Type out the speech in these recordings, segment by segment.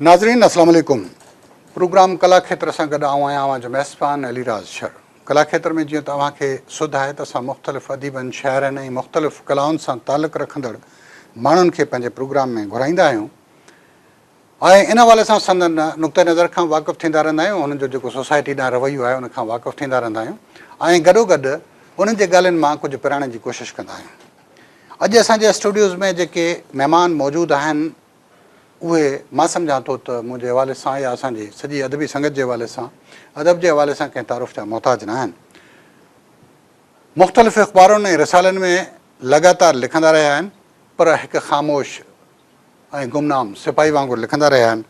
ناظرين اسلام عليڪم پروگرام ڪلا کيتر سان گڏ آئون آهيان اوهان جو ميزبان علي راز شر ڪلا کيتر ۾ جيئن ته اوهان کي سڌ آهي ته اسان مختلف اديبن شاعرن ۽ مختلف ڪلائن سان تعلق رکندڙ ماڻهن کي پنهنجي پروگرام ۾ گهرائيندا آهيون ۽ ان حوالي سان سندن نقطه نظر کان واقف ٿيندا رهندا آهيون، انهن جو جيڪو سوسائٽي ڏانهن رويو آهي ان کان واقف ٿيندا رهندا آهيون ۽ گڏوگڏ انهن جي ڳالهين مان ڪجهه پرائڻ جي ڪوشش ڪندا آهيون. اڄ اسان جي اسٽوڊيوز ۾ جيڪي مهمان موجود آهن اهي مان سمجهان ٿو ته منهنجي حوالي سان يا اسان جي سڄي ادبي سنگت جي حوالي سان ادب جي حوالي سان ڪنهن تعارف جا محتاج نه آهن. مختلف اخبارن ۽ رسالن ۾ لڳاتار لکندا رهيا آهن پر هڪ خاموش ۽ گمنام سپاهي وانگر لکندا رهيا آهن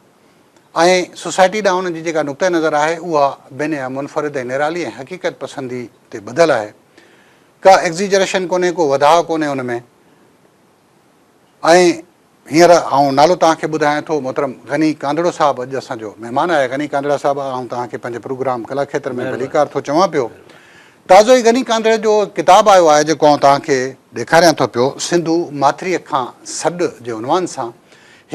۽ سوسائٽي ڏانهن انهن جي جيڪا نقطه نظر آهي اها بنهه منفرد ۽ نرالي ۽ حقيقت پسندي تي ٻڌل آهي. ڪا ايگزيجريشن ڪونهي ڪو وڌاء ڪونهي ان ۾ ۽ هينئر آئون نالو توهان کي ٻڌايان ٿو محترم غني ڪانڌڙو صاحب اڄ اسان جو مهمان آهي غني ڪانڌڙا صاحب آئون توهان کي پنهنجي پروگرام ڪلا کيتر ۾ ڀليڪار ٿو چوان پيو. تازو ئي غني ڪانڌڙي جو ڪتاب آيو آهي جيڪو آئون توهان کي ڏيکاريان ٿو پيو سنڌو ماٿريء کان سڏ جي عنوان سان.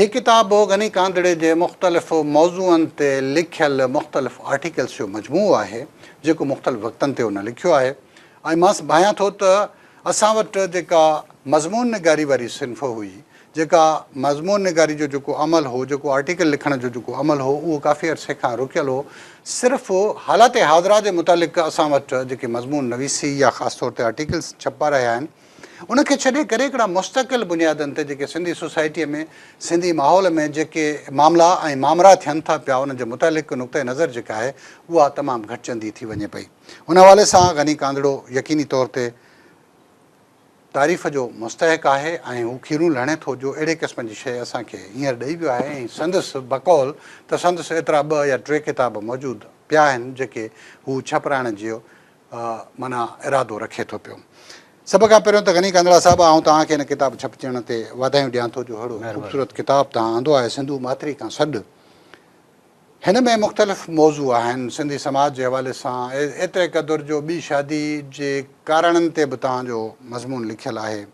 هي ڪتاب غني ڪانڌڙي جي مختلف موضوعن تي لکيل مختلف آرٽيڪلس جو مجموعو آهي جيڪو مختلف وقتن تي هن لکيو آهي ۽ مان ڀانيان ٿو ته اسان وٽ جيڪا مضمون نگاري واري صنف هئي، جيڪا مضمون نگاري جو جيڪو عمل هو، جيڪو آرٽيڪل لکڻ جو جيڪو عمل هو، اهو ڪافي عرصي کان رڪيل هو. صرف حالات حاضره جي متعلق اسان وٽ جيڪي مضمون نويسي يا خاص طور تي آرٽيڪلز ڇپبا رهيا آهن، ان کي ڇڏي ڪري هڪڙا مستقل بنيادن تي جيڪي سنڌي سوسائٽيء ۾ سنڌي ماحول ۾ جيڪي معاملا ۽ مامرا ٿين ٿا پيا، انهن جي متعلق نقطه نظر جيڪا آهي، اها تمام گهٽجندي ٿي وڃي پئي. ان حوالي سان غني ڪانڌڙو يقيني طور تي تعريف جو مستحق آهي ۽ هو کيرون لهڻي ٿو جو اهڙي قسم جي شيء اسان کي هينئر ڏئي ويو آهي ۽ سندس بقول ته سندس ايترا ٻه يا ٽي ڪتاب موجود پيا آهن جيڪي هو ڇپرائڻ جو معنيٰ ارادو رکي ٿو پيو. سڀ کان پهريون ته غني ڪانڌڙا صاحب آئون توهان کي هن ڪتاب ڇپجڻ تي واڌايون ڏيان ٿو جو ههڙو خوبصورت ڪتاب توهان آندو آهي سنڌو ماٿري کان سڏ. هن ۾ مختلف موضوع آهن، سنڌي سماج جي حوالي سان ايتري قدر جو ٻي شادي جي ڪارڻن تي به توهان جو مضمون لکيل آهي.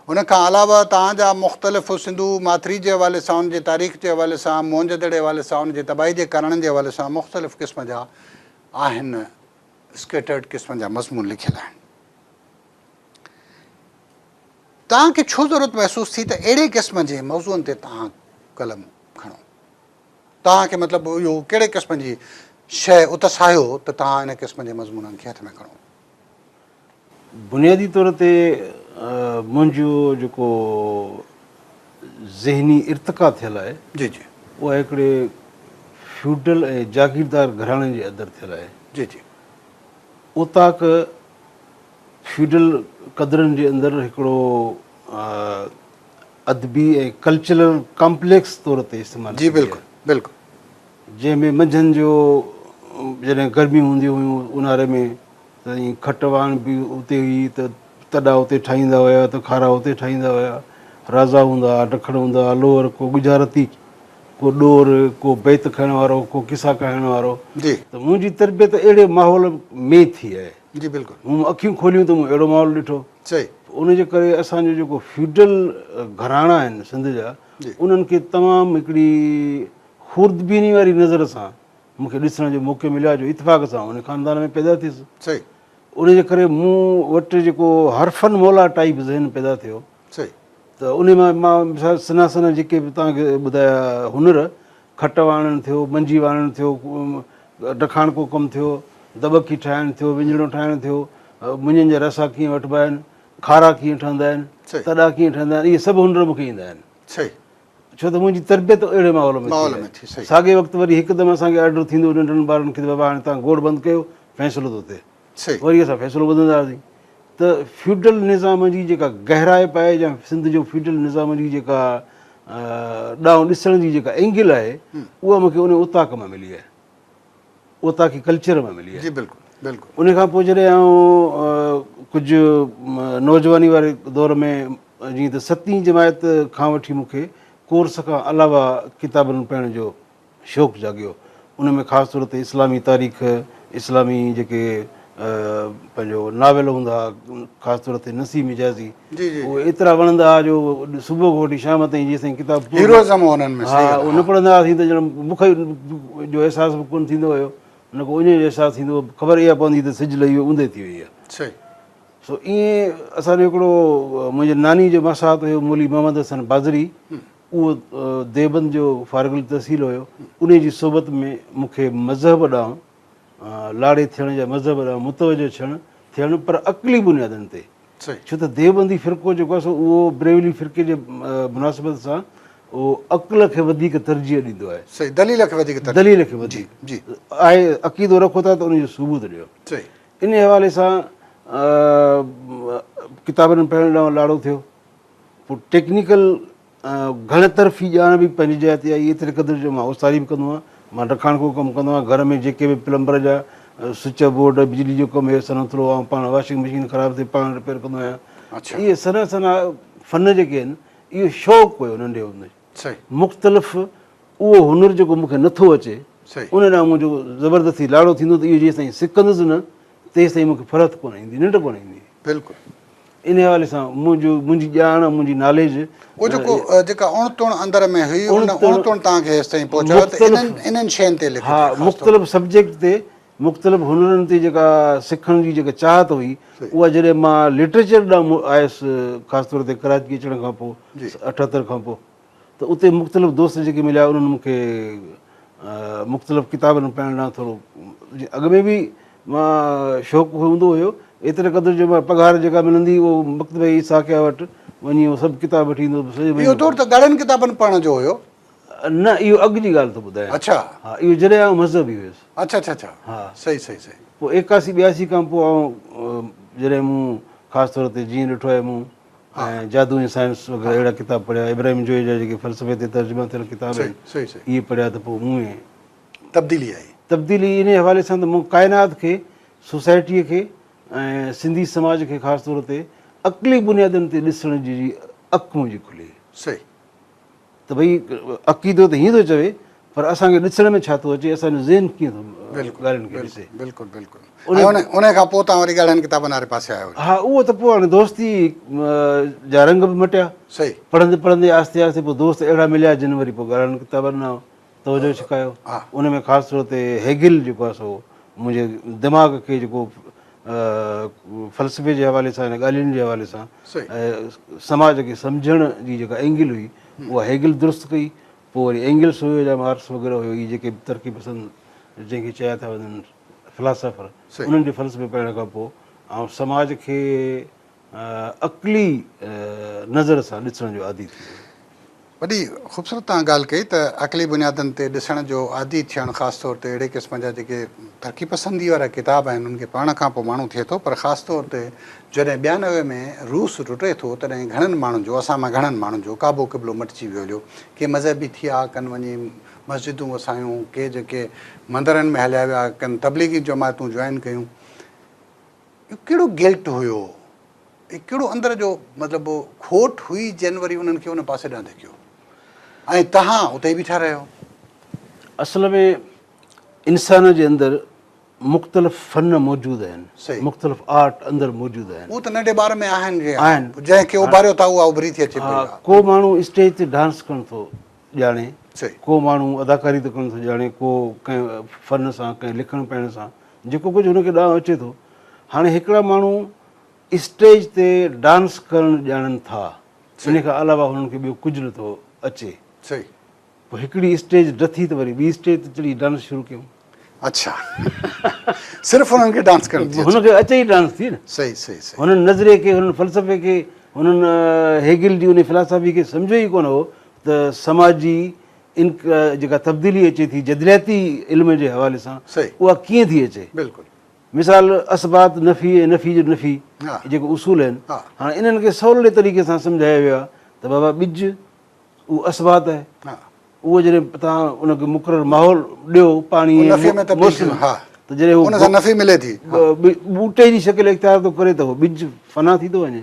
ان کان علاوه توهان جا مختلف سنڌو ماٿري جي حوالي سان، ان جي تاريخ جي حوالي سان، موهنجودڙي حوالي سان، ان جي تباهي جي ڪارڻن جي حوالي سان مختلف قسم جا آهن اسڪيٽرڊ قسم جا مضمون لکيل آهن. توهان کي ڇو ضرورت محسوس ٿي ته اهڙي قسم جي موضوعن تي توهان قلم کڻو؟ توهان کي مطلب اهو ڪهڙي قسم جي شيء اتساهيو ته توهان ان قسم جي مضمونن کي هٿ ۾ کڻو؟ بنيادي طور تي منهنجو جيڪو ذهني ارتقا ٿيل آهي جي جي اها هڪڙي فيوڊل ۽ جاگيردار گهراڻي جي اندر ٿيل آهي. جي جي. اوطاق فيوڊل قدرن جي اندر هڪڙو ادبي ۽ ڪلچرل ڪامپليڪس طور تي استعمال جي بلڪل بلڪل. جنهن ۾ منجهند جو جڏهن گرميون هونديون هيون اونهاري ۾ ته ائين کٽ واڻ به اتي هئي ته تڏا اتي ٺاهيندا هيا ته کارا اتي ٺاهيندا هيا رازا هوندا هئا ڊکڻ هوندا هئا لوهر ڪو ڳجهارتي ڪو ڏور ڪو بيت کڻڻ وارو ڪو قصا کائڻ وارو جي. ته منهنجي تربيت اهڙي ماحول ۾ ٿي آهي. جي بلڪل. مون اکيون کوليون ته مون اهڙو ماحول ڏٺو. صحيح. ان جي ڪري اسان جو جيڪو فيوڊل گهراڻا آهن سنڌ جا انهن کي تمام هڪڙي خوردبيني واري نظر سان مون کي ڏسڻ جو موقعو مليو آهي جو اتفاق سان ان خاندان ۾ پيدا ٿيس. صحيح. ان جي ڪري مون وٽ جيڪو حرفن مولا ٽائيپ ذهن پيدا ٿيو. صحيح. ته انهي مان مان مثال سنها سنها جيڪي به توهان کي ٻڌايا هنر، کٽ واڻڻ ٿيو، منجي واڻڻ ٿيو، ڊکاڻڪو ڪم ٿيو، دٻڪي ٺاهڻ ٿيو، وڃڻو ٺاهڻ ٿيو، منجن جا رسا ڪيئن وٺبا آهن، کارا ڪيئن ٺهندا آهن، تڏا ڪيئن ٺهندا آهن، اهي سڀ هنر مون کي ايندا آهن. صحيح. ڇو ته منهنجي تربيت اهڙي ماحول ۾ ٿي آهي. ساڳئي وقت وري هڪدم اسان کي آرڊر ٿيندو هو ننڍن ٻارن کي ته بابا هاڻي توهان گوڙ بند ڪيو، فيصلو ٿو ٿئي. وري اسان فيصلو ٻڌندا هئاسين ته فيوڊل نظام جي جيڪا گهرائپ آهي يا سنڌ جو فيوڊل نظام جي جيڪا ڏانهن ڏسڻ جي جيڪا اينگل آهي اها مون کي ان اوطاق مان ملي آهي، اوطاقي ڪلچر مان ملي آهي. جي بلڪل بلڪل. ان کان پوء جڏهن آئون ڪجهه نوجواني واري دور ۾ جيئن ته ستين جماعت کان وٺي مون کي ڪورس کان علاوه ڪتابن پڙهڻ جو شوق جاڳيو. ان ۾ خاص طور تي اسلامي تاريخ، اسلامي جيڪي پنهنجو ناول هوندا ها خاص طور تي نسيم حجازي اهي ايترا وڻندا ها جو صبح کان وٺي شام تائين جيستائين ڪتاب پورو هيروزم هو انهن ۾ ها اهو نه پڙهندا هئاسين ته ڄڻ بک جو احساس به ڪونه ٿيندو هيو نه ڪو اڃ جو احساس ٿيندو هو خبر اها پوندي ته سج لهي ويو اوندهه ٿي وئي آهي. صحيح. سو ائين اسان جو هڪڙو منهنجي ناني جو ماسات هيو مولوي محمد حسن بازري اهو ديوبند جو فارغ التحصيل هيو انهي جي صحبت ۾ مون کي مذهب ڏانهن لاڙي ٿيڻ يا مذهب ڏانهن متوجه ڇڻ ٿيڻ پر عقلي بنيادن تي ڇو ته ديوبندي فرقو جيڪو آهي سو اهو بريولي فرقي جي مناسبت سان اهو عقل کي وڌيڪ ترجيح ڏيندو آهي. صحيح دليل کي وڌيڪ ترجيح. دليل کي وڌيڪ جي آهي عقيدو رکو ٿا ته ان جو ثبوت ڏيو. صحيح. انهي حوالي سان ڪتابن پڙهڻ ڏانهن لاڙو ٿيو پوء ٽيڪنيڪل گهڻ طرفي ڄاڻ به پنهنجي جاء تي آئي، ايتري قدر جو مان اوساري به ڪندو آهيان، مان رکاڻڪو ڪم ڪندو آهيان، گهر ۾ جيڪي به پلمبر جا سوئچ بورڊ، بجلي جو ڪم هي سنهو آئون پاڻ واشنگ مشين خراب ٿئي پاڻ رپيئر ڪندو آهيان. اهي سنها سنها فن جيڪي آهن اهو شوق هيو ننڍي هوندي مختلف اهو هنر جيڪو مون کي نٿو اچي ان ڏانهن منهنجو زبردستي لاڙو ٿيندو ته اهو جيستائين سکندس نه تيستائين مون کي فرحت ڪونه ايندي، ننڊ ڪونه ايندي. بلڪل. انهيء حوالي سان منهنجو منهنجي ڄاڻ منهنجي ناليج. اهو جيڪو جيڪا اڻ تڻ اندر ۾ هئي ان اڻ تڻ توهان کي هيستائين پهچايو ته انهن انهن شين تي لکجي ها مختلف سبجيڪٽ تي مختلف هنرن تي جيڪا سکڻ جي جيڪا چاهت هئي اها جڏهن مان لٽريچر ڏانهن آيس خاص طور تي ڪراچي اچڻ کان پوء 78 کان پوء ته اتي مختلف دوست جيڪي مليا انهن مون کي مختلف ڪتابن پڙهڻ ڏانهن ٿورو اڳ ۾ به مان شوق هوندو هيو ايتري قدر جو مان پگهار جيڪا ملندي اهو مڪتبه اسحاقيه وٽ وڃي اهو سڀ ڪتاب وٺي ايندو هوس سڄو مهينو. اهو دور ته ڳاڙهن ڪتابن پڙهڻ جو هيو. نه اهو اڳ جي ڳالهه ٿو ٻڌايان. اڇا. ها اهو جڏهن آئون مذهبي هيس. اڇا اڇا اڇا ها صحيح صحيح صحيح. پوء 81 82 کان پوء آئون جڏهن مون خاص طور تي جيئن ڏٺو آهي مون ۽ جادو ۽ سائنس وغيره اهڙا ڪتاب پڙهيا، ابراهيم جويي جا جيڪي فلسفي تي ترجما ٿيل ڪتاب آهن اهي پڙهيا ته پوء مون ۾ تبديلي آئي. تبديلي انهي حوالي سان ته مون ڪائنات کي، سوسائٽيء کي ۽ سنڌي سماج کي خاص طور تي عقلي بنيادن تي ڏسڻ جي اک منهنجي کلي. ته ڀئي عقيدو ته هيئن ٿو چوي پر اسان کي ڏسڻ ۾ ڇا ٿو اچي، اسان جو ذهن ڪيئن ٿو ڳالهين کي ڏسي. بلڪل بلڪل ۽ ان کان پوء توهان وري ڳاڙهن ڪتابن واري پاسي آيو. ها اهو ته پوء هاڻي دوستي جا رنگ به مٽيا. پڙهندي پڙهندي آهستي آهستي پوء دوست اهڙا مليا جن وري پوء ڳاڙهن ڪتابن ڏانهن توجهه ڇڪايو. ان ۾ خاص طور تي هيگل جيڪو آهي سو منهنجي دماغ کي جيڪو فلسفي جي حوالي سان يا ڳالهين جي حوالي سان سماج کي سمجهڻ جي جيڪا اينگل هئي اها هيگل درست ڪئي. پوء وري اينگلس هيو يا مارڪس وغيره هيو اهي جيڪي ترقي پسند جنهن کي چيا ٿا وڃن فلاسافر انهن جي فلسفي پڙهڻ کان پوء آئون سماج کي عقلي نظر سان ڏسڻ جو عادي ٿي ويو. وڏي خوبصورت توهان ڳالهه ڪئي ته عقلي بنيادن تي ڏسڻ جو عادي ٿيڻ خاص طور تي اهڙي قسم جا جيڪي ترقي پسندي وارا ڪتاب آهن انهن کي پڙهڻ کان پوء ماڻهو ٿئي ٿو پر خاص طور تي جڏهن 92 ۾ روس ٽٽي ٿو تڏهن گهڻن ماڻهن جو اسان مان گهڻن ماڻهن جو ڪعبو قبلو مٽجي ويو هليو ڪي مذهبي ٿيا ڪن وڃي مسجدون وسايون ڪي جيڪي مندرن ۾ هليا ويا ڪن تبليغي جماعتون جوائن ڪيون اهو ڪهڙو گلٽ هيو اهو ڪهڙو اندر جو مطلب کوٽ هئي جن وري انهن کي ان پاسي ڏانهن ڌڪيو ۽ تهان اتي ئي بيٺا رهيو. اصل ۾ انسان جي اندر مختلف فن موجود آهن، مختلف آرٽ اندر موجود آهن. اهو ته ننڍي ٻار ۾ آهن جي آهن، جنهن کي اڀاريو ٿا اها اڀري ٿي اچي پئي. ڪو ماڻهو اسٽيج تي ڊانس ڪرڻ ٿو ڄاڻي، ڪو ماڻهو اداڪاري ٿو ڪرڻ ٿو ڄاڻي، ڪو ڪنهن فن سان، ڪنهن لکڻ پڙهڻ سان، جيڪو ڪجهه هن کي ڏانء اچي ٿو. هاڻي هڪڙا ماڻهو اسٽيج تي ڊانس ڪرڻ ڄاڻن ٿا، ان کان علاوه هنن کي ٻيو ڪجهه نٿو اچي. پوء هڪڙي اسٽيج ڊٿي ته وري ٻي اسٽيج تي چڙهي ڊانس شروع ڪيون. اڇا صرف انهن کي ڊانس ڪرڻ ٿي اچي. هن کي اچي ئي ڊانس ٿي نه. صحيح صحيح صحيح. هنن نظريي کي هنن فلسفي کي هنن هيگل جي انهي فلاسافي کي سمجهيو ئي ڪونه هو ته سماجي ان جيڪا تبديلي اچي ٿي جدلياتي علم جي حوالي سان اها ڪيئن ٿي اچي. بلڪل. مثال اثبات نفي ۽ نفي جو نفي جيڪي اصول آهن هاڻي انهن کي سولي طريقي سان سمجهايو ويو آهي ته بابا ٻج اهو اثبات آهي اهو جڏهن توهان ان کي مقرر ماحول ڏيو پاڻي ۽ موسم ته جڏهن هو ان سان نفي ملي ٿي ٻوٽي جي شڪل اختيار ٿو ڪري ته هو ٻج فنا ٿي ٿو وڃي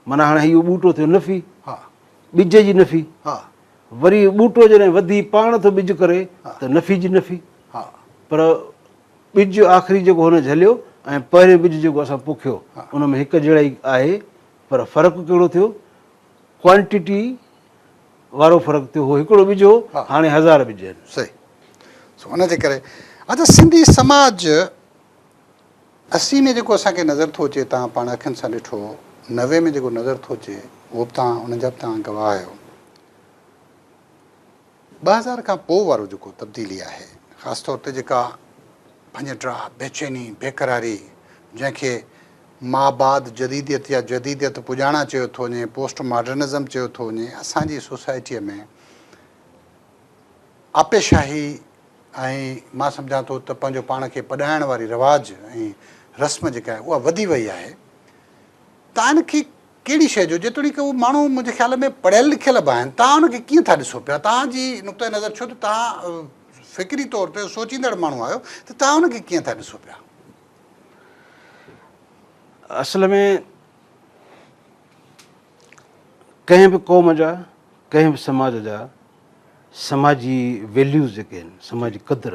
معنيٰ هاڻي اهو ٻوٽو ٿيو نفي ٻج جي نفي وري ٻوٽو جڏهن وڌي پاڻ ٿو ٻج ڪري ته نفي جي نفي پر ٻج آخري جيڪو هن جهليو ۽ پهريون ٻج جيڪو اسان پوکيو ان ۾ هڪ جهڙائي آهي پر فرق ڪهڙو ٿيو؟ ڪوانٽيٽي وارو فرق ٿيو. هو هڪڙو ٻج هو، هاڻي هزار ٻج آهن. صحيح. سو ان جي ڪري اچا سنڌي سماج 80 ۾ جيڪو اسان کي نظر ٿو اچي توهان پاڻ اکين سان ڏٺو، 90 ۾ جيڪو نظر ٿو اچي اهو به توهان ان جا به توهان گواهه آهيو. 2000 کان پوء وارو جيڪو تبديلي آهي خاص طور تي جيڪا ڀڃ ڊاهه، بيچيني، بيقراري جنهن کي مابعد جديديت يا جديديت پڄاڻا چيو ٿو وڃي، پوسٽ ماڊرنزم چيو ٿو وڃي، اسان جي سوسائٽيء ۾ آپيشاهي ۽ مان سمجهان ٿو ته پنهنجو پاڻ کي پڏائڻ واري رواج ۽ رسم جيڪا آهي اها وڌي وئي آهي. تان کي ڪهڙي شيء جو، جيتوڻيڪ اهي ماڻهو منهنجي خيال ۾ پڙهيل لکيل به آهن، توهان ان کي ڪيئن ٿا ڏسو پيا؟ توهان جي نقطه نظر ڇو ته توهان فڪري طور تي سوچيندڙ ماڻهو آهيو ته توهان ان کي ڪيئن ٿا ڏسو پيا؟ اصل ۾ ڪنهن به قوم جا، ڪنهن به سماج جا سماجي ويليوز جيڪي آهن، سماجي قدر،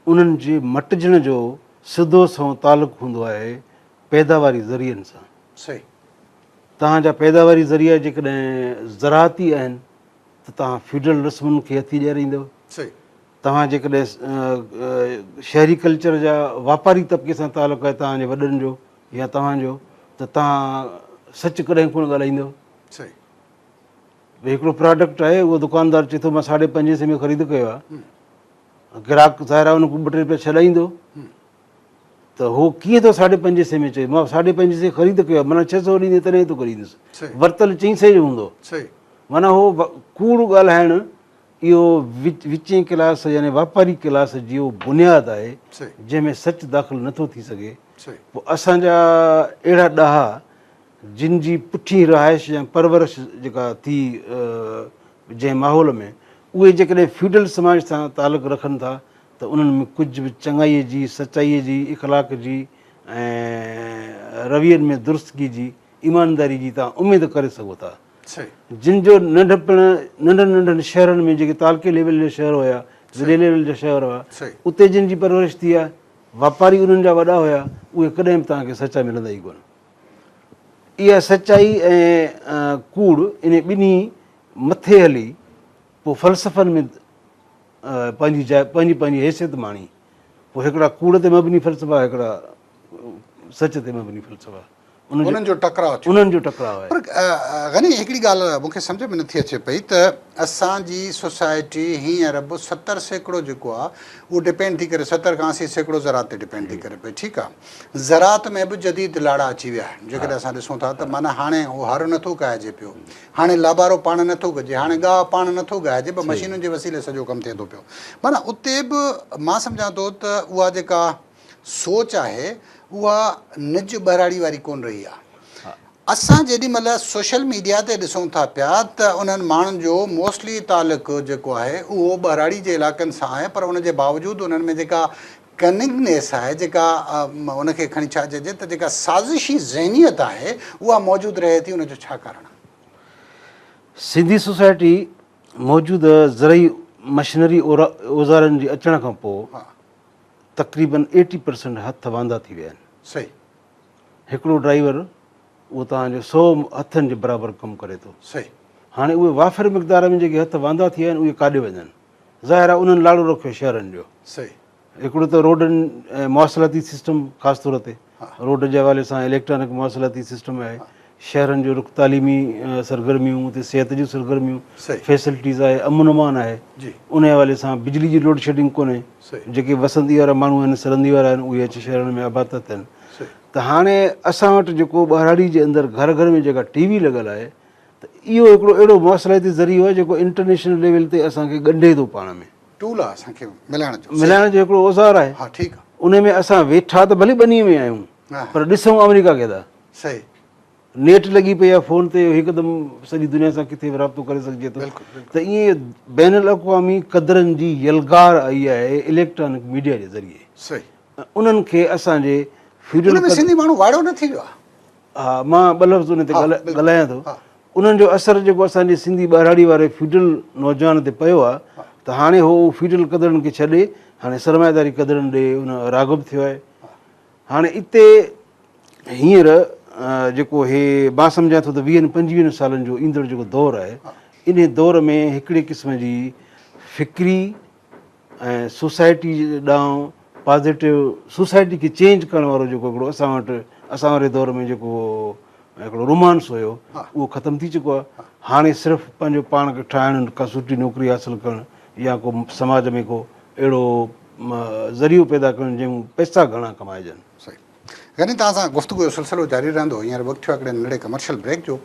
انهن جي مٽجڻ جو سڌو سنئون تعلق هوندو آهي پيداواري ذريعن سان. صحيح. توهان جا پيداواري ذريعا جيڪڏهن زراعتي آهن ته توهان فيوڊل رسمن کي هٿي ڏياريندؤ. صحيح. توهان جيڪڏهن شهري ڪلچر جا واپاري طبقي سان تعلق آهي توهان جي وڏن جو يا توهان جو ته توهان سچ ڪڏهن ڪونه ڳالهائيندؤ. صحيح. ڀئي هڪڙو پراڊڪٽ آهي اهو دڪاندار چئي ٿو مان ساڍي پنجين سئي ۾ خريد ڪيو آهي، گراهڪ ظاهر آهي ان کان ٻه ٽي روپيا ڇڏائيندو. ته هو ڪيئن ٿو ساڍي پنجين سئي ۾ چئي مان ساڍي پنجين سئي خريد ڪيو آهي معنيٰ 600 ڏيندي تڏهن ٿو ڪريندس، ورتل چئين سئي جو هوندو. معنيٰ هو ڪوڙ ڳالهائڻ اهو وچين ڪلاس يعني واپاري ڪلاس جو بنياد آهي جنهن ۾ سچ داخل نٿو ٿي سگهي. پوء اسان جا اهڙا ڏاها جن جي پٺين رهائش يا پرورش جيڪا ٿي جنهن ماحول ۾ اهي جيڪڏهن فيوڊل سماج سان تعلق رکن ٿا ته انهن ۾ ڪجهه به چڱائيء جي، سچائيء جي، اخلاق جي ۽ روين ۾ درستگي جي، ايمانداري جي توهان اميد ڪري سگهو ٿا. جن جو ننڍپڻ ننڍن ننڍن شهرن ۾ جيڪي تعلقي ليول جا شهر هيا، ضلعي ليول جا شهر هئا، اتي جن جي پرورش ٿي آهي، واپاري انهن جا وڏا هيا، اهي ڪڏهن به توهان کي سچا ملندا ئي ڪونه. اها سچائي ۽ ڪوڙ انهي ٻنهي مٿي هلي پوء فلسفن ۾ پنهنجي جاء پنهنجي پنهنجي حيثيت ماڻي. پوء هڪڙا ڪوڙ تي مبني فلسفا هڪڙا سچ تي مبني فلسفا انهن جو ٽڪراء ٿيو. انهن جو ٽڪراء آهي. پر غني هڪڙي ڳالهه مون کي سمجهه ۾ نٿي اچي پئي ته اسان جي سوسائٽي هينئر به 70% جيڪو آهي اهو ڊپينڊ ٿي ڪري 70 کان 80% زراعت تي ڊپينڊ ٿي ڪري پئي ٺيڪ آهي زراعت ۾ به جديد لاڙا اچي ويا آهن جيڪڏهن اسان ڏسون ٿا ته معنيٰ هاڻي هو هر نٿو ڪاهجي پيو هاڻي لابارو پاڻ نٿو ڪجي، هاڻي ڳاهه پاڻ نٿو ڳاهجي پر مشينن جي وسيلي سڄو ڪم ٿئي ٿو پيو. معنيٰ اتي به مان سمجهان ٿو ته اها جيڪا سوچ آهي اها نج ٻهراڙي واري ڪونه رهي آهي. اسان جيڏي مهل سوشل ميڊيا تي ڏسون ٿا پيا ته انهن ماڻهن جو موسٽلي تعلق جيڪو آهي اهو ٻهراڙي جي علائقن سان آهي پر ان جي باوجود انهن ۾ جيڪا ڪننگنيس آهي جيڪا ان کي کڻي ڇا چئجي ته جيڪا سازشي ذهنيت آهي اها موجود رهي ٿي ان جو ڇا ڪارڻ آهي؟ سنڌي سوسائٽي موجوده زرعي مشنري اوزارن جي اچڻ کان پوء تقريبن ايٽي پرسنٽ هٿ واندا ٿي ويا آهن. صحيح. هڪڙو ڊرائيور اهو توهان جو سو هٿن جي برابر ڪم ڪري ٿو. صحيح. هاڻي اهي وافر مقدار ۾ جيڪي هٿ واندا ٿي ويا آهن اهي ڪاڏي وڃن؟ ظاهر آهي انهن لاڙو رکيو شهرن جو. صحيح. هڪڙو ته روڊن ۽ مواصلاتي سسٽم خاص طور تي روڊ جي حوالي سان اليڪٽرانڪ مواصلاتي سسٽم آهي، شهرن جو رخ تعليمي سرگرميون اتي صحت جون سرگرميون فيسلٽيز آهي، امن امان آهي، ان حوالي سان بجلي جي لوڊ شيڊنگ ڪونهي، جيڪي وسندي وارا ماڻهو آهن سرندي وارا آهن اهي اچي شهرن ۾ آباد ٿا ٿين ته هاڻي اسان وٽ جيڪو ٻهراڙي جي اندر گهر گهر ۾ جيڪا ٽي وي لڳل آهي ته اهو هڪڙو اهڙو مواصلاتي ذريعو آهي جيڪو انٽرنيشنل ليول تي اسان کي ڳنڍي ٿو پاڻ ۾. ٽول آهي اسان کي ملائڻ جو. ملائڻ جو هڪڙو اوزار آهي. ها ٺيڪ آهي. ان ۾ اسان ويٺا ته ڀلي ٻنيء ۾ آهيون پر ڏسون آمريڪا کي ٿا. صحيح. نيٽ لڳي پئي آهي فون تي هڪدم سڄي دنيا سان ڪٿي به رابطو ڪري سگهجي ٿو. ته ائين بين الاقوامي قدرن جي يلغار آئي آهي اليڪٽرانڪ ميڊيا جي ذريعي. صحيح. انهن کي اسان جي فيوڊل ان ۾ سنڌي ماڻهو وائڙو نه ٿي ويو آهي. ها مان ٻه لفظ ان تي ڳالهايان ٿو. انهن جو اثر جيڪو اسان جي سنڌي ٻهراڙي واري فيوڊل نوجوان تي پيو آهي ته هاڻي هو فيوڊل قدرن کي ڇڏي هاڻي سرمائيداري قدرن ڏي ان راغب ٿيو آهي. هاڻي اتي هينئر جيڪو هي مان سمجهان ٿو ته ويهن پنجويهن سالن جو ايندڙ جيڪو دور آهي انهي دور ۾ هڪڙي قسم جي فڪري ۽ سوسائٽي ڏانهن پازيٽو سوسائٽي کي چينج ڪرڻ وارو جيڪو هڪڙو اسان وٽ اسان واري دور ۾ جيڪو هڪڙو رومانس هيو اهو ختم ٿي چڪو آهي. هاڻي صرف پنهنجو پاڻ کي ٺاهڻ ڪا سٺي نوڪري حاصل ڪرڻ يا ڪو سماج ۾ ڪو اهڙو ذريعو پيدا ڪرڻ جنهن مان پئسا گهڻا ڪمائجن. صحيح غني توهان سان گفتگو جو سلسلو جاري رهندو هينئر وقت ٿيو آهي هڪڙي ننڍڙي ڪمرشل بريڪ جو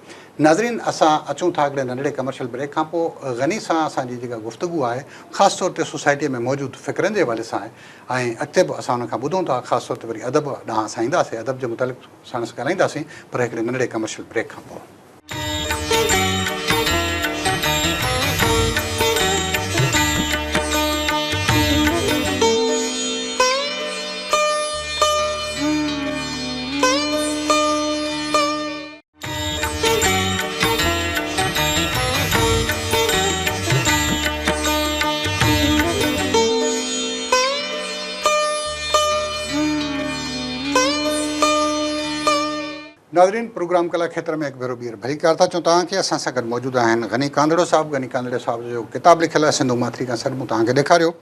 ناظرين اسان اچون ٿا هڪڙي ننڍڙي ڪمرشل بريڪ کان پوء غني سان اسان جي جيڪا گفتگو آهي خاص طور تي سوسائٽي ۾ موجود فڪرن جي حوالي سان آهي ۽ اڳتي به اسان ان کان ٻڌون ٿا خاص طور تي وري ادب ڏانهن اسان اينداسين ادب جي متعلق ساڻس ڳالهائينداسين پر هڪڙي ننڍڙي ڪمرشل بريڪ کان پوء. ناظرين پروگرام ڪلا کيتر ۾ هڪ ڀيرو ٻيهر ڀليڪار ٿا چئون توهان کي اسان سان گڏ موجود آهن غني ڪانڌڙو صاحب غني ڪانڌڙي صاحب جو ڪتاب لکيل آهي سنڌو ماٿري کان سڏ مون توهان کي ڏيکاريو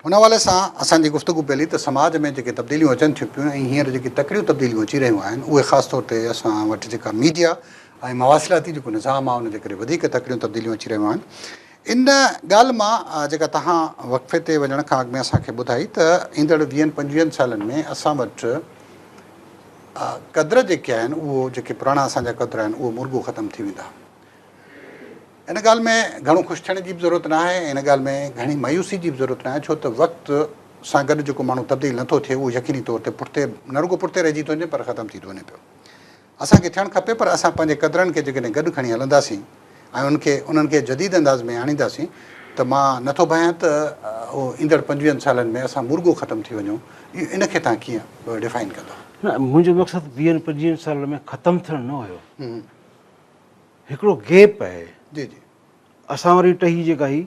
ان حوالي سان اسان جي گفتگو پيلي ته سماج ۾ جيڪي تبديليون اچن ٿيون پيون ۽ هينئر جيڪي تڪڙيون تبديليون اچي رهيون آهن اهي خاص طور تي اسان وٽ جيڪا ميڊيا ۽ مواصلاتي جيڪو نظام آهي ان جي ڪري وڌيڪ تڪڙيون تبديليون اچي رهيون آهن ان ڳالهه مان جيڪا توهان وقفي تي وڃڻ کان اڳ ۾ اسان کي ٻڌائي ته ايندڙ ويهن پنجويهن سالن ۾ اسان وٽ قدر جيڪي آهن اهو جيڪي پراڻا اسان جا قدر آهن اهو مرڳو ختم ٿي ويندا. ان ڳالهه ۾ گهڻو خوش ٿيڻ جي به ضرورت ناهي ۽ ان ڳالهه ۾ گهڻي مايوسي جي به ضرورت ناهي ڇو ته وقت سان گڏ جيڪو ماڻهو تبديل نٿو ٿئي اهو يقيني طور تي پٺتي نه رڳو پٺتي رهجي ٿو وڃي پر ختم ٿي ٿو وڃي پيو. اسان کي ٿيڻ کپي پر اسان پنهنجي قدرن کي جيڪڏهن گڏ کڻي هلنداسين ۽ ان کي انهن کي جديد انداز ۾ آڻينداسين ته مان نٿو ڀانيان ته اهو ايندڙ پنجويهن سالن ۾ اسان مرڳو ختم ٿي وڃون ان کي توهان ڪيئن ڊفائن ڪندو؟ نه منهنجو مقصد ويهن پنجويهن سالن ۾ ختم ٿيڻ نه هيو. هڪڙو گيپ آهي. جي جي. اسان واري ٽهي جيڪا هئي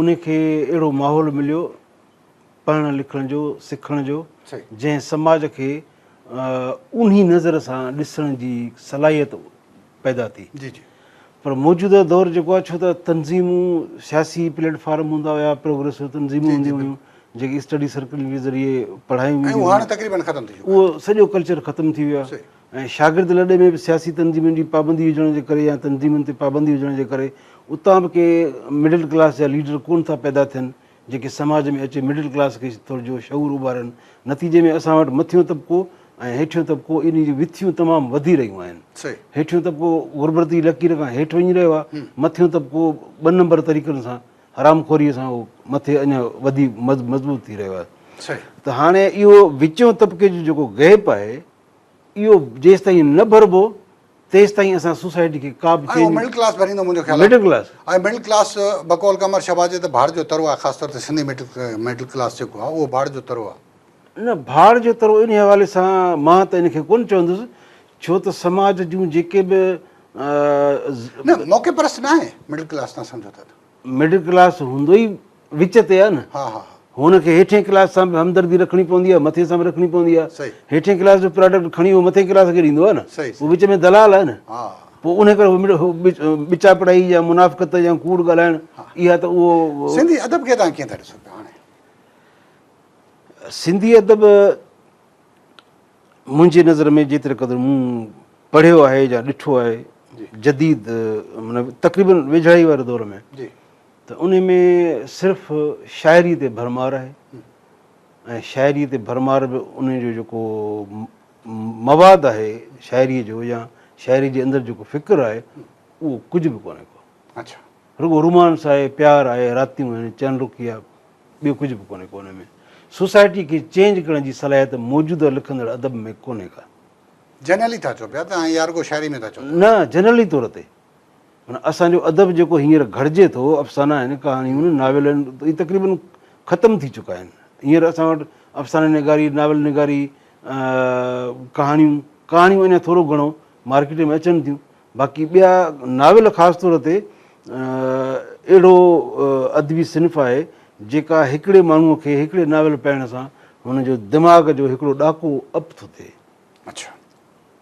ان کي اهڙو ماحول مليو پڙهڻ لکڻ جو سکڻ جو جنهن سماج کي اونهي نظر سان ڏسڻ جي صلاحيت پيدا ٿي. جي جي. پر موجوده دور جيڪو آهي ڇو ته تنظيمون سياسي پليٽ فارم هوندا هيا پروگريسو تنظيمون هونديون هيون جيڪي اسٽڊي سرڪل جي ذريعي پڙهايون وينديون هيون. ۽ اهو هاڻي تقريبن ختم ٿي چڪو آهي. اهو سڄو ڪلچر ختم ٿي ويو آهي. ۽ شاگرد لڏي ۾ به سياسي تنظيمن جي پابندي هجڻ جي ڪري يا تنظيمن تي پابندي هجڻ جي ڪري اتان به ڪي مڊل ڪلاس جا ليڊر ڪونه ٿا پيدا ٿين جيڪي سماج ۾ اچي مڊل ڪلاس کي ٿورو جو شعور اڀارين نتيجي ۾ اسان وٽ مٿيون طبقو ۽ هيٺيون طبقو انهي جون وٿيون تمام وڌي رهيون آهن هيٺيون طبقو غربت جي لڪير کان هيٺ وڃي رهيو آهي مٿيون طبقو ٻه نمبر طريقن سان حرام خوري سان اهو مٿي اڃا وڌي مضبوط ٿي رهيو آهي ته هاڻي اهو وچيون طبقي جو جيڪو گيپ آهي اهو جيستائين نه ڀربو تيستائين اسان سوسائٽي کي ڪا به چينج. ۽ اهو مڊل ڪلاس ڀريندو منهنجو خيال آهي. Middle class. ۽ مڊل ڪلاس بقول قمر شهباز جي ته ڀاڙ جو ترو آهي خاص طور تي سنڌي مڊل ڪلاس جيڪو آهي اهو ڀاڙ جو ترو آهي. نه ڀاڙ جو ترو انهي حوالي سان مان ته ان کي ڪونه چوندس ڇو ته سماج جون جيڪي به. نه موقعي پرست ناهي مڊل ڪلاس تان سمجهو ٿا ته. مڊل ڪلاس هوندو ئي وچ تي آهي نه. ها ها. هن کي هيٺين ڪلاس سان به همدردي رکڻي پوندي آهي مٿين سان به رکڻي پوندي آهي. صحيح. هيٺين ڪلاس جو پراڊڪٽ کڻي هو مٿين ڪلاس کي ڏيندو آهي نه. صحيح هو وچ ۾ دلال آهي نه. ها. پوء ان ڪري هو ٻچاپڙائي يا منافقت يا ڪوڙ ڳالهائڻ اها ته اهو. سنڌي ادب کي توهان ڪيئن ٿا ڏسو پيا هاڻي؟ سنڌي ادب منهنجي نظر ۾ جيتري قدر مون پڙهيو آهي يا ڏٺو آهي جديد معنيٰ تقريبن ويجهڙائي واري دور ۾ ته ان ۾ صرف شاعري تي ڀرمار آهي ۽ شاعري تي ڀرمار به ان جو جيڪو مواد آهي شاعري جو يا شاعري جي اندر جيڪو فڪر آهي اهو ڪجهه به ڪونهي ڪو. اڇا. رڳو رومانس آهي، پيار آهي، راتيون آهن، چنڊ رکي آهي، ٻيو ڪجهه به ڪونهي ڪو ان ۾. سوسائٽي کي چينج ڪرڻ جي صلاحيت موجوده لکندڙ ادب ۾ ڪونهي ڪا. جنرلي ٿا چئو پيا ته يا رڳو شاعري ۾ ٿا چئو ٿا؟ نه جنرلي طور تي معنيٰ اسان جو ادب جيڪو هينئر گهڙجي ٿو، افسانا آهن، ڪهاڻيون آهن، ناول آهن، اهي تقريبن ختم ٿي چڪا آهن. هينئر اسان وٽ افسانه نگاري، ناول نگاري، ڪهاڻيون، ڪهاڻيون اڃا ٿورو گهڻو مارڪيٽ ۾ اچن ٿيون، باقي ٻيا ناول خاص طور تي اهڙو ادبي صنف آهي جيڪا هڪڙي ماڻهوء کي هڪڙي ناول پڙهڻ سان هن جو دماغ جو هڪڙو ڏاڪو اپ ٿو ٿئي. اڇا.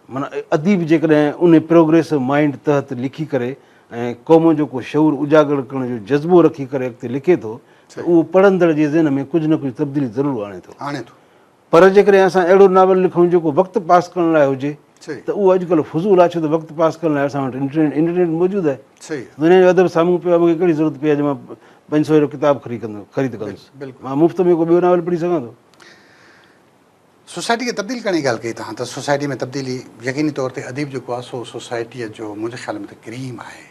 معنيٰ اديب جيڪڏهن ان پروگريسو مائينڊ تحت لکي ڪري ۽ قوم جو ڪو شعور اجاگر ڪرڻ جو جذبو رکي ڪري اڳتي لکي ٿو ته اهو پڙهندڙ جي ذهن ۾ ڪجهه نه ڪجهه تبديلي ضرور آڻي ٿو. آڻي ٿو. پر جيڪڏهن اسان اهڙو ناول لکون جيڪو وقت پاس ڪرڻ لاء هجي ته اهو اڄڪلهه فضول آهي ڇو ته وقت پاس ڪرڻ لاء اسان وٽ انٽرنيٽ موجود آهي. دنيا جو ادب سامهون پيو آهي مون کي ڪهڙي ضرورت پئي آهي جو مان 500 جو ڪتاب خريد ڪندس. مان مفت ۾ ڪو ٻيو ناول پڙهي سگهان ٿو. سوسائٽي کي تبديل ڪرڻ جي ڳالهه ڪئي توهان ته سوسائٽي ۾ تبديلي يقيني طور تي اديب جيڪو آهي سو سوسائٽيء جو منهنجي خيال ۾ ته ڪريم آهي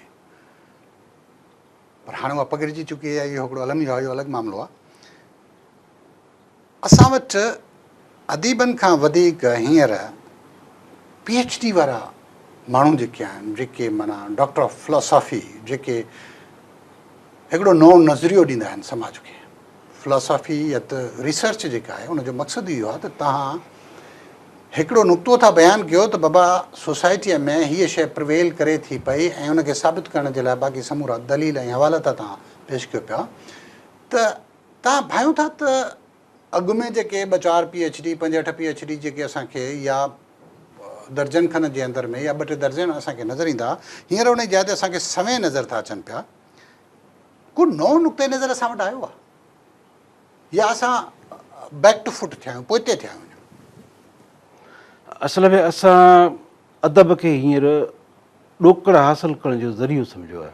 پر هاڻي اها پگهرجي چڪي آهي اهو هڪڙو الميو آهي اهو الڳ معاملو آهي. اسان وٽ اديبن کان وڌيڪ هينئر پي ايڇ ڊي وارا ماڻهو جيڪي آهن، جيڪي معنيٰ ڊاڪٽر آف فلاسافي، جيڪي هڪڙو نئون نظريو ڏيندا آهن سماج کي. فلاسافي يا ته ريسرچ جيڪا آهي ان جو مقصد اهو آهي ته توهان هڪڙو نقطو ٿا بيان ڪيو ته بابا سوسائٽيء ۾ هيء شيء پرويل ڪري ٿي پئي ۽ ان کي ثابت ڪرڻ جي لاء باقي سمورا دليل ۽ حوالا ٿا توهان پيش ڪيو پيا ته توهان ڀانيو ٿا ته اڳ ۾ جيڪي ٻه چار پي ايڇ ڊي، پنج اٺ پي ايڇ ڊي جيڪي اسان کي يا درجن کن جي اندر ۾ يا ٻه ٽي درجن اسان کي نظر ايندا ها، هينئر انهي جاء تي اسان کي سوين نظر ٿا اچن پيا. ڪو نئون نقطه نظر اسان وٽ آيو آهي يا اسان بيڪ ٽو فوٽ ٿيا آهيون، پوئتي ٿيا آهيون؟ اصل ۾ اسان ادب کي هينئر ڏوڪڙ حاصل ڪرڻ جو ذريعو سمجهيو آهي.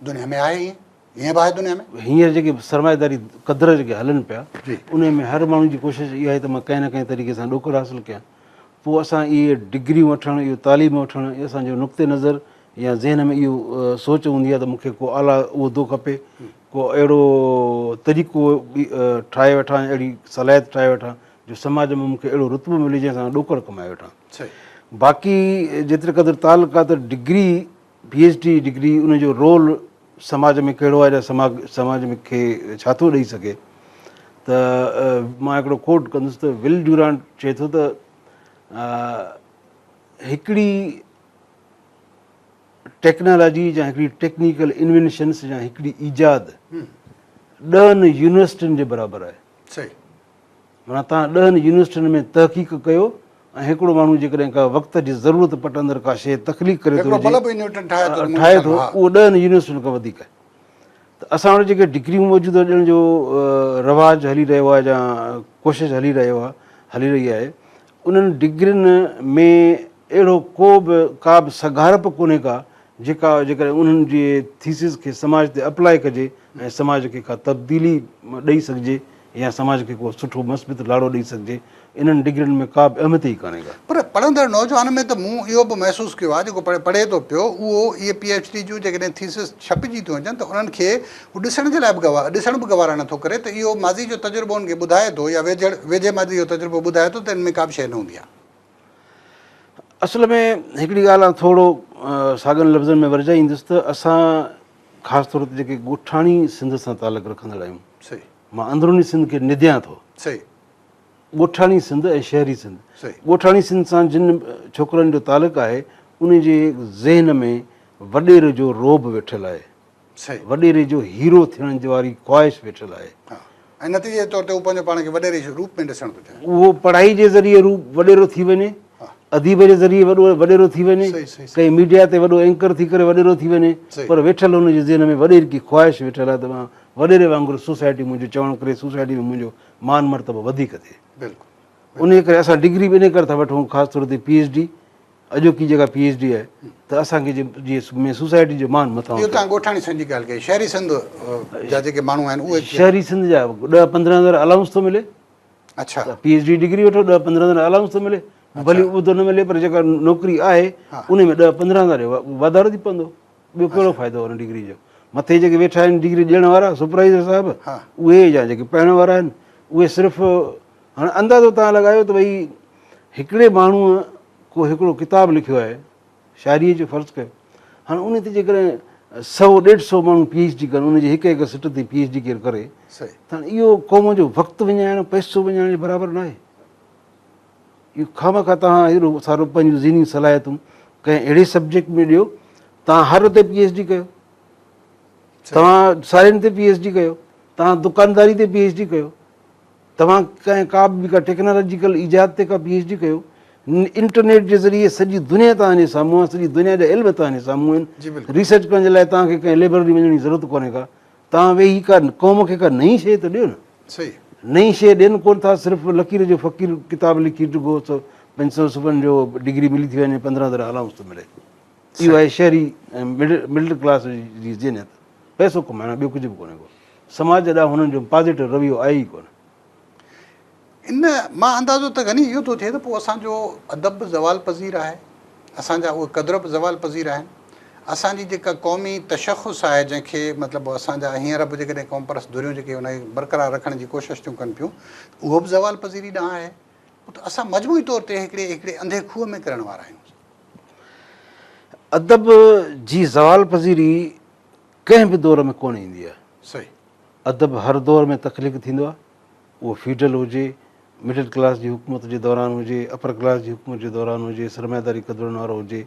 دنيا ۾ آهي ائين؟ ائين به آهي دنيا ۾. هينئر جيڪي سرمائيداري قدر جيڪي هلن پيا انهي ۾ هر ماڻهو جي ڪوشش اها آهي ته مان ڪنهن نه ڪنهن طريقي سان ڏوڪڙ حاصل ڪيان. پوء اسان اهي ڊگريون وٺڻ، اهو تعليم وٺڻ، اسان جو نقطه نظر يا ذهن ۾ اهو سوچ هوندي آهي ته مون کي ڪو اعليٰ عهدو کپي، ڪو اهڙو طريقو ٺاهي وٺان، اهڙي صلاحيت ٺاهي وٺان جو سماج ۾ مون کي اهڙو رتبو ملي جنهن سان ڏوڪڙ ڪمائي وٺان. باقي جيتري قدر تعلق آهي ته degree P H D degree ان جو رول سماج ۾ ڪهڙو آهي يا سماج ۾ کي ڇا ٿو ڏئي سگهي ته مان هڪڙو ڪوٽ ڪندس ته ول ڊيورانٽ چئي ٿو ته هڪڙي ٽيڪنالاجي يا هڪڙي ٽيڪنيڪل انوينشنس يا هڪڙي ايجاد ڏهن يونيورسٽين جي برابر آهي. صحيح. معنيٰ توهان ڏهن يونيورسٽين ۾ تحقيق ڪيو ۽ هڪڙو ماڻهو جيڪڏهن ڪا وقت جي ضرورت پٽندر ڪا شيء تخليق ڪري ٿو هڪڙو بلب ئي نيوٽن ٺاهي ٿو ته ٺاهي ٿو اهو ڏهن يونيورسٽين کان وڌيڪ آهي ته اسان وٽ جيڪي ڊگريون موجود ڏيڻ جو رواج هلي رهيو آهي يا ڪوشش هلي رهيو آهي هلي رهي آهي انهن ڊگرين ۾ اهڙو ڪو به ڪا به سگهارپ ڪونهي ڪا جيڪا جيڪڏهن انهن جي ٿيسز کي سماج تي اپلاء ڪجي ۽ سماج کي ڪا تبديلي ڏئي سگهجي يا سماج کي ڪو سٺو مثبت لاڙو ڏئي سگهجي، انهن ڊگرين ۾ ڪا به اهميت ئي ڪانهي ڪا. پر پڙهندڙ نوجوان ۾ ته مون اهو به محسوس ڪيو آهي جيڪو پڙهي ٿو پيو اهو اهي پي ايڇ ڊي جون جيڪڏهن ٿيسز ڇپجي ٿيون اچن ته انهن کي هو ڏسڻ جي لاء به ڏسڻ به گوارا نٿو ڪري ته اهو ماضي جو تجربو ان کي ٻڌائي ٿو يا ويجهڙ ويجهي ماضي جو تجربو ٻڌائي ٿو ته ان ۾ ڪا به شيء نه هوندي آهي. اصل ۾ هڪڙي ڳالهه آئون ٿورو ساڳين لفظن ۾ ورجائيندس ته اسان خاص طور تي جيڪي ڳوٺاڻي سنڌ سان تعلق رکندڙ آهيون صحيح. مان اندروني سنڌ کي نديان ٿو. صحيح. ڳوٺاڻي سنڌ ۽ شهري سنڌ. صحيح. ڳوٺاڻي سنڌ سان جن ڇوڪرن جو تعلق آهي انهن جي ذهن ۾ وڏيري جو رعب ويٺل آهي. صحيح. وڏيري جو هيرو ٿيڻ جي واري خواهش ويٺل آهي. ها ۽ نتيجي جي طور تي هو پنهنجو پاڻ کي وڏيري جي روپ ۾ ڏسڻ ٿو چاهي. اهو پڙهائي جي ذريعي روپ وڏيرو ٿي وڃي، اديب جي ذريعي وڏو وڏيرو ٿي وڃي، ڪنهن ميڊيا تي وڏو اينڪر ٿي ڪري وڏيرو ٿي وڃي، پر ويٺل هن جي ذهن ۾ وڏيرڪي خواهش ويٺل آهي ته مان وڏيري وانگر سوسائٽي منهنجو چوڻ ڪري سوسائٽي ۾ منهنجو مان مرتبو وڌيڪ ٿئي. انهيء ڪري اسان ڊگري به انهيء ڪري ٿا وٺون خاص طور تي پي ايڇ ڊي اڄوڪي جيڪا پي ايڇ ڊي آهي ته اسان کي جي ۾ سوسائٽي جو مان مٿانهون اهو توهان ڳوٺاڻي سنڌ جي ڳالهه ڪئي شهري سنڌ جا جيڪي ماڻهو آهن اهي شهري سنڌ جا ڏهه 15 هزار الائونس ٿو ملي. اڇا. پي ايڇ ڊي ڊگري وٺو ڏهه 15 هزار الائونس ٿو ملي ڀلي عهدو نه ملي پر جيڪا نوڪري آهي ان ۾ ڏهه 15 هزار جو واڌارو ٿي پوندو. ٻيو ڪهڙو فائدو ان ڊگري جو. مٿي جيڪي ويٺا آهن ڊگري ڏيڻ وارا سپروائيزر صاحب اهي يا جيڪي پڙهڻ وارا آهن اهي صرف هاڻي اندازو توهان لڳايو ته ڀئي هڪڙي ماڻهوء ڪو هڪڙو ڪتاب لکيو آهي شاعريء جو فرض ڪيو هاڻي ان تي جيڪڏهن سئو ڏيڍ سئو ماڻهو پي ايڇ ڊي ڪن ان جي هڪ هڪ سٽ تي پي ايڇ ڊي ڪير ڪري ته هاڻي اهو قوم جو وقت وڃائڻ پئسو وڃائڻ جي برابر ناهي. اهو خامخواه توهان اهڙو سارو پنهنجون ذهني صلاحيتون ڪنهن اهڙي سبجيڪٽ ۾ ڏيو توهان هر تي پي ايڇ ڊي ڪيو توهان سارين تي پي ايڇ ڊي ڪيو توهان دڪانداري تي پي ايڇ ڊي ڪيو. توهان ڪنهن ڪا به ڪا ٽيڪنالاجيڪل ايجاد تي ڪا پي ايڇ ڊي ڪيو، انٽرنيٽ جي ذريعي سڄي دنيا توهان جي سامهون آهي، سڄي دنيا جا علم توهان جي سامهون آهن. ريسرچ ڪرڻ جي لاء توهان کي ڪنهن لئبرري وڃڻ جي ضرورت ڪونهي ڪا. توهان ويهي ڪا قوم کي ڪا نئين شيء ته ڏيو نه. نئين شيء ڏين ڪونه ٿا، صرف لڪير جو فقير ڪتاب لکي ڊگهو سو 500 صفحن جو ڊگري ملي ٿي وڃي، 15,000 الائونس ٿو ملي. اهو آهي شهري ۽ مڊل ڪلاس جي ذهنيت، پئسو ڪمائڻ ٻيو ڪجهه به ڪونهي ڪو. سماج ڏانهن هنن جو پازيٽو رويو آهي ئي ڪونه. ان مان اندازو ته غني اهو ٿو ٿئي ته پوء اسان جو ادب به زوال پذير آهي، اسان جا اهي قدر به زوال پذير آهن، اسان جي جيڪا قومي تشخص آهي جنهن کي مطلب اسان جا هينئر به جيڪڏهن قومپرست ڌريون جيڪي ان کي برقرار رکڻ جي ڪوشش ٿيون ڪن پيون ته اهو به زوال پذيري ڏانهن آهي. پوء ته اسان مجموعي طور تي هڪڙي هڪڙي انڌي کوهه ۾ ڪرڻ وارا آهيون. ادب جي زوال پذيري ڪنهن به دور ۾ ڪونه ايندي آهي. صحيح. ادب هر دور ۾ تخليق ٿيندو آهي، اهو فيوڊل هجي، مڊل ڪلاس جي حڪومت جي دوران هجي، اپر ڪلاس جي حڪومت جي دوران هجي، سرمائيداري قدرن وارو هجي،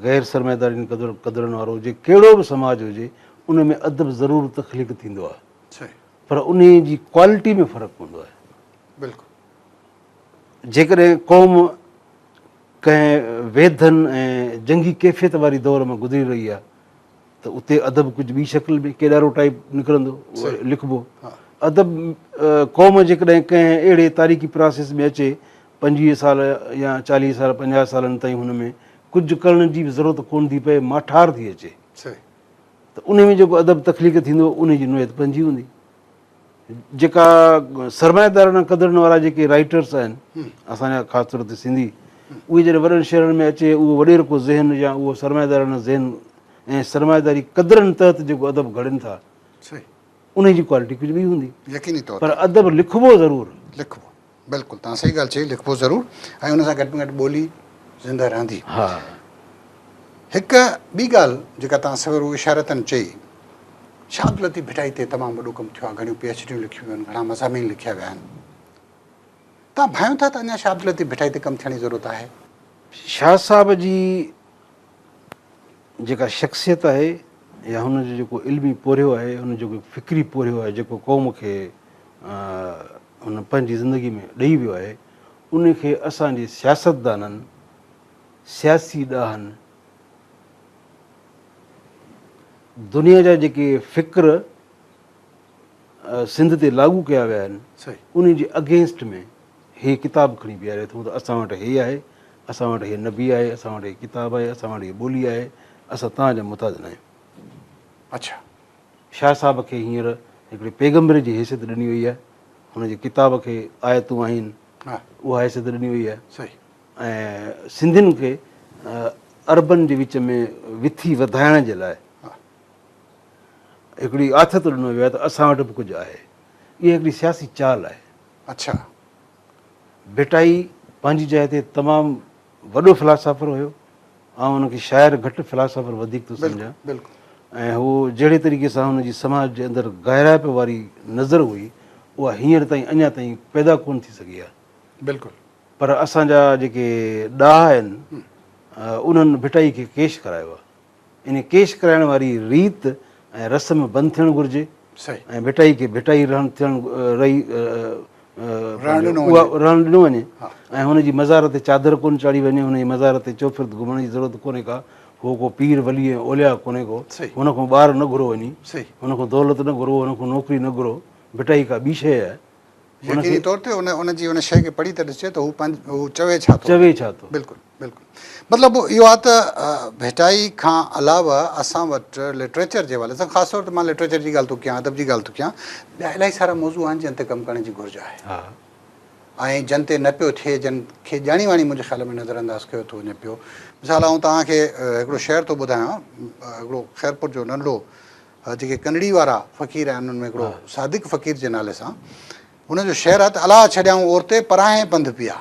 غير سرمائيداري قدرن وارو هجي، ڪهڙو به سماج هجي، ان ۾ ادب ضرور تخليق ٿيندو آهي. صحيح. پر انهي جي ڪوالٽي ۾ فرق هوندو آهي. بلڪل. جيڪڏهن قوم ڪنهن ويڌن ۽ جنگي ڪيفيت واري دور مان گذري رهي آهي ته اتي ادب ڪجهه ٻي شڪل ۾ ڪيڏارو ٽائيپ نڪرندو لکبو. ادب قوم جيڪڏهن ڪنهن اهڙي تاريخي پراسيس ۾ اچي 25 سال يا 40 سال 50 سالن تائين هن ۾ ڪجهه ڪرڻ جي به ضرورت ڪونه ٿي پئي، ماٺار ٿي اچي ته ان ۾ جيڪو ادب تخليق ٿيندو ان جي نوعيت پنهنجي هوندي. جيڪا سرمائيدارانه قدرن وارا جيڪي رائيٽرس آهن اسان جا خاص طور تي سنڌي، اهي جڏهن وڏن شهرن ۾ اچي اهو وڏيرڪو ذهن يا اهو سرمائيدارانه ذهن ۽ سرمائيداري قدرن تحت جيڪو ادب گهڙين ٿا انهي جي ڪوالٽي ڪجهه ٻي هوندي. يقيني طور پر ادب لکبو ضرور. لکبو بلڪل توهان صحيح ڳالهه چئي، لکبو ضرور ۽ ان سان گهٽ ۾ گهٽ ٻولي زنده رهندي. ها. هڪ ٻي ڳالهه جيڪا توهان سويرو اشارتن چئي، شاهه عبداللطيف ڀٽائي تي تمام وڏو ڪم ٿيو آهي، گهڻيون پي ايڇ ڊيون لکيون ويون آهن، گهڻا مضامين لکيا ويا آهن. توهان ڀانئيو ٿا ته اڃا شاهه عبداللطيف ڀٽائي تي ڪم ٿيڻ جي ضرورت آهي؟ شاهه صاحب جي جيڪا شخصيت آهي يا هن جو جيڪو علمي پورهيو آهي، هن جو جيڪو فڪري پورهيو آهي، جيڪو قوم کي هن پنهنجي زندگي ۾ ڏئي ويو آهي، ان کي اسان جي سياستدانن، سياسي ڏاهن، دنيا جا جيڪي فڪر سنڌ تي لاڳو ڪيا ويا آهن، انهن جي اگينسٽ ۾ هي ڪتاب کڻي بيهاري اٿئون ته اسان وٽ هي آهي، اسان وٽ هي نبي آهي، اسان وٽ هي ڪتاب آهي، اسان وٽ هي ٻولي آهي، اسان توهان جا محتاج ناهيون. اڇا. شاهه صاحب کي هينئر هڪڙي پيغمبر جي حيثيت ڏني وئي آهي، هن جي ڪتاب کي آيتون آهن، اها حيثيت ڏني وئي آهي. ۽ سنڌين کي عربن جي وچ ۾ وٿي وڌائڻ جي لاء هڪڙي آٿت ڏنو ويو آهي ته اسان وٽ به ڪجهه آهي. اها هڪڙي سياسي چال آهي. اڇا. ڀٽائي پنهنجي جاء تي تمام وڏو فلاسافر هيو. آئون هن کي شاعر گهٽ فلاسافر وڌيڪ ٿو سمجهان. بلڪل. ۽ هو جهڙي طريقي سان هن جي سماج جي اندر گهرائپ واري نظر هئي اها هينئر تائين اڃا تائين پيدا ڪونه ٿي سگهي آهي. بلڪل. پر اسان جا جيڪي ڏاها آهن انهن ڀٽائي کي ڪيش ڪرايو آهي. انهي ڪيش ڪرائڻ واري ريت ۽ رسم بند ٿيڻ گهرجي ۽ ڀٽائي کي ڀٽائي رهڻ ٿيڻ رهي رهڻ ڏنو وڃي ۽ هن جي مزار تي چادر ڪونه چاڙهي وڃي، هن جي مزار تي چوڦرد گهمڻ جي ضرورت ڪونهي ڪا، هو ڪو پير ولي ۽ اولياء ڪونهي ڪو، هن کان ٻار نه گهرو وڃي، هن کان دولت نه گهرو، هن کان نوڪري نه گهرو، ڀٽائي ڪا ٻي شيء آهي. يقيني طور تي ان ان جي ان شيء کي پڙهي ته ڏسجي ته هو پنهنجو هو چوي ڇا ٿو. چوي ڇا ٿو. بلڪل بلڪل مطلب اهو آهي ته ڀٽائي کان علاوه اسان وٽ لٽريچر جي حوالي سان خاص طور تي مان لٽريچر جي ڳالهه ٿو ڪيان ادب جي ڳالهه ٿو ڪيان ٻيا الاهي سارا موضوع آهن جن تي ڪم ڪرڻ جي گهرج آهي ها. ۽ جن تي نه پيو ٿئي جن کي ڄاڻي واڻي منهنجي خيال ۾ نظر انداز ڪيو ٿو وڃي پيو مثال آئون توهان کي هڪڙو شعر ٿو ٻڌايان هڪڙو خيرپور جو ننڍڙو جيڪي ڪنڙي وارا فقير آهن انهن ۾ هڪڙو صادق فقير جي نالي سان ان جو شعر آهي ته الا ڇڏيائون اور تي پراهين پنڌ پيا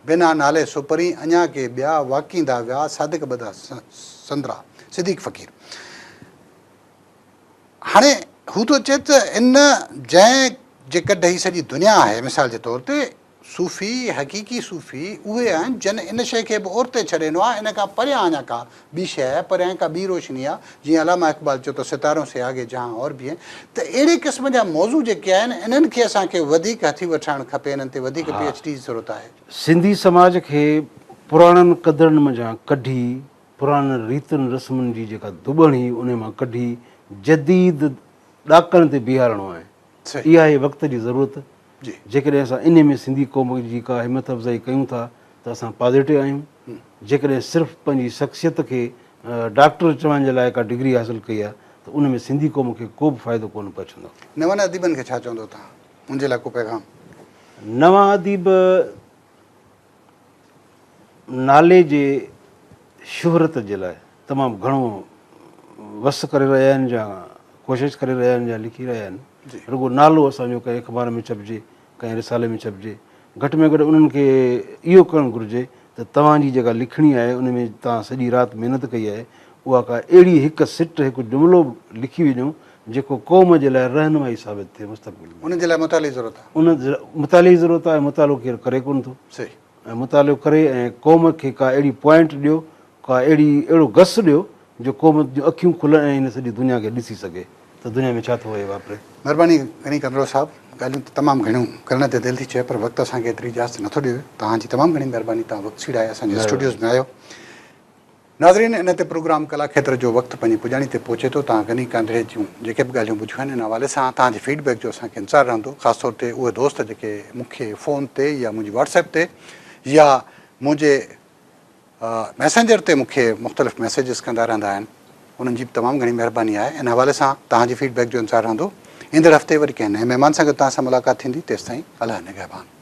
بنا نالي سپرين اڃا ڪي ٻيا واڪيندا ويا صادق ٻڌا سندرا صديق فقير هاڻي هو ٿو چئي ته ان جنهن جي ڪڍ هي سڄي دنيا آهي مثال جي طور تي صوفي، حقيقي صوفي اهي آهن جن ان شيء کي به اورتي ڇڏي ڏنو آهي، ان کان پريان اڃا ڪا ٻي شيء آهي، پريان ڪا ٻي روشني آهي، جيئن علامه اقبال چيو ته ستارون سي آگي جهان اور ڀي هين، ته اهڙي قسم جا موضوع جيڪي آهن انهن کي اسان کي وڌيڪ هٿي وٺرائڻ کپي، انهن تي وڌيڪ پي ايڇ ڊي جي ضرورت آهي. سنڌي سماج کي پراڻن قدرن منجهان ڪڍي، پراڻن ريتن رسمن جي جيڪا ڌٻڻ هئي انهي مان ڪڍي جديد ڏاڪڻ تي بيهارڻو آهي. اها آهي وقت جي ضرورت. جيڪڏهن اسان انهي ۾ سنڌي قوم جي ڪا همت افزائي ڪيون ٿا ته اسان پازيٽو آهيون. جيڪڏهن صرف پنهنجي شخصيت کي ڊاڪٽر چوائڻ جي لاء ڪا ڊگري حاصل ڪئي آهي ته ان ۾ سنڌي قوم کي ڪو به فائدو ڪونه پهچندو. نون اديبن کي ڇا چوندو توهان؟ ان جي لاء ڪو پيغام؟ نوان اديب نالي جي شهرت جي لاء تمام گهڻو وس ڪري رهيا آهن يا ڪوشش ڪري رهيا آهن يا لکي رهيا آهن. رڳو نالو اسان جو ڪنهن اخبار ۾ ڇپجي، ڪنهن رسالي ۾ ڇپجي. گهٽ ۾ گهٽ انهن کي اهو ڪرڻ گهرجي ته توهان جي جيڪا لکڻي آهي ان ۾ توهان سڄي رات محنت ڪئي آهي اها ڪا اهڙي هڪ سٽ هڪ جملو لکي وڃو جيڪو قوم جي لاء رهنمائي ثابت ٿئي مستقبل ۾. ان جي لاء مطالعي جي ضرورت آهي. ان مطالعي جي ضرورت آهي ۽ مطالعو ڪير ڪري ڪونه ٿو. صحيح. ۽ مطالعو ڪري ۽ قوم کي ڪا اهڙي پوائنٽ ڏيو، ڪا اهڙي اهڙو گس ڏيو جو قوم جون اکيون کلن ۽ هن سڄي دنيا کي ڏسي سگهي ته دنيا ۾ ڇا ٿو وهي واپري. مھرباني غني ڪنڌڙو صاحب ڳالھيون ته تمام گھڻيون ڪرڻ تي دل ٿي چئي پر وقت اسان کي ايتري اجازت نٿو ڏئي توھان جي تمام گھڻي مھرباني توھان وقت سيڙائي اسان جي اسٽوڊيوز ۾ آيو. ناظرين ان تي پروگرام ڪلا کيتر جو وقت پنهنجي پڄاڻي تي پهچي ٿو توهان غني ڪانڌڙي جون جيڪي به ڳالهيون ٻڌيون آهن ان حوالي سان توهان جي فيڊ بيڪ جو اسان کي انتظار رهندو خاص طور تي اهي دوست جيڪي مون کي فون تي يا منهنجي واٽس ايپ تي يا منهنجي ميسينجر تي مون کي مختلف ميسيجز ڪندا رهندا آهن انهن جي به تمام گهڻي مهرباني آهي ان حوالي سان توهان جي فيڊ بيڪ جو انتظار رهندو ايندڙ هفتي وري ڪنهن نئين مهمان سان گڏ توهان سان ملاقات ٿيندي تيستائين الله نگهبان.